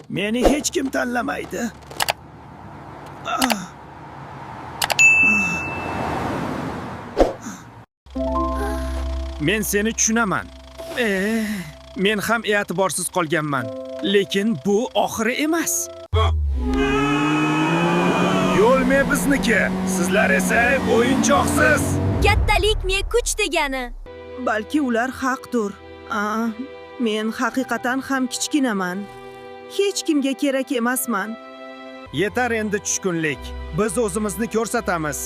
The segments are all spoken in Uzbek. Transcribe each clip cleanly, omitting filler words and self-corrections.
Meni hech kim tanlamaydi. Men seni tushunaman. Men ham e'tiborsiz qolganman. Lekin bu oxiri emas. Yo'l me bizniki, sizlar esa o'yinchoqsiz. Kattalik me kuch degani. Balki ular haqdir. A, men haqiqatan ham kichkinaman. Hech kimga kerak emasman. Yetar endi tushkunlik. Biz o'zimizni ko'rsatamiz.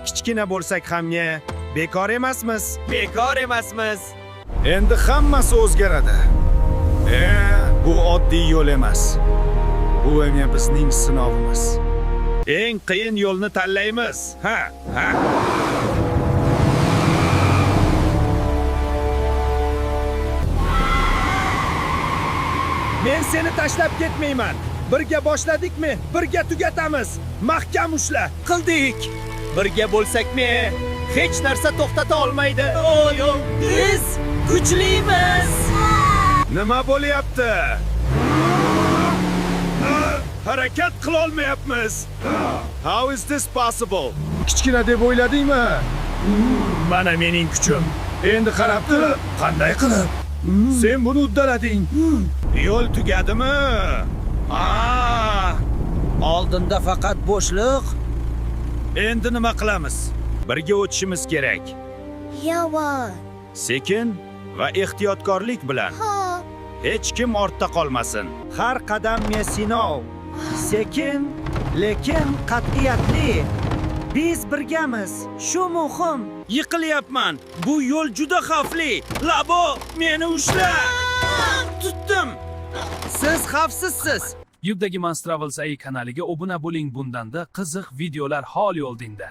Kichkina bo'lsak ham ne, bekor emasmiz. Bekor emasmiz. Endi hammasi o'zgaradi. Bu oddiy yo'l emas. Bu endi bizning sinovimiz. Eng qiyin yo'lni tanlaymiz. Ha, ha. Men seni tashlab ketmayman. Birga boshladikmi, birga tugatamiz. Mahkam ushla. Qildik. Birga bo'lsakmi, hech narsa to'xtata olmaydi. Oy, oy. Biz kuchlimiz. Nima bo'lyapti? Harakat qilolmayapmiz. How is this possible? Kichkina deb o'yladingmi? Mana mening kuchim. Endi qarab turib, qanday qilib? Sen buni uddalading. Yo'l tugadimi? Aa! Oldinda faqat bo'shliq. Endi nima qilamiz? Birga o'tishimiz kerak. Yavaş. Sekin va ehtiyotkorlik bilan. Ha. Hech kim ortda qolmasin. Har qadam men sinov. Sekin, lekin qat'iyatli. Biz birgamiz. Shu muhim. Yiqilyapman. Bu yo'l juda xavfli. Labo, meni ushla. Tutdim. Siz xavfsizsiz. YouTube'dagi Mans Travels AI kanaliga obuna bo'ling, bundanda qiziq videolar holi oldinda.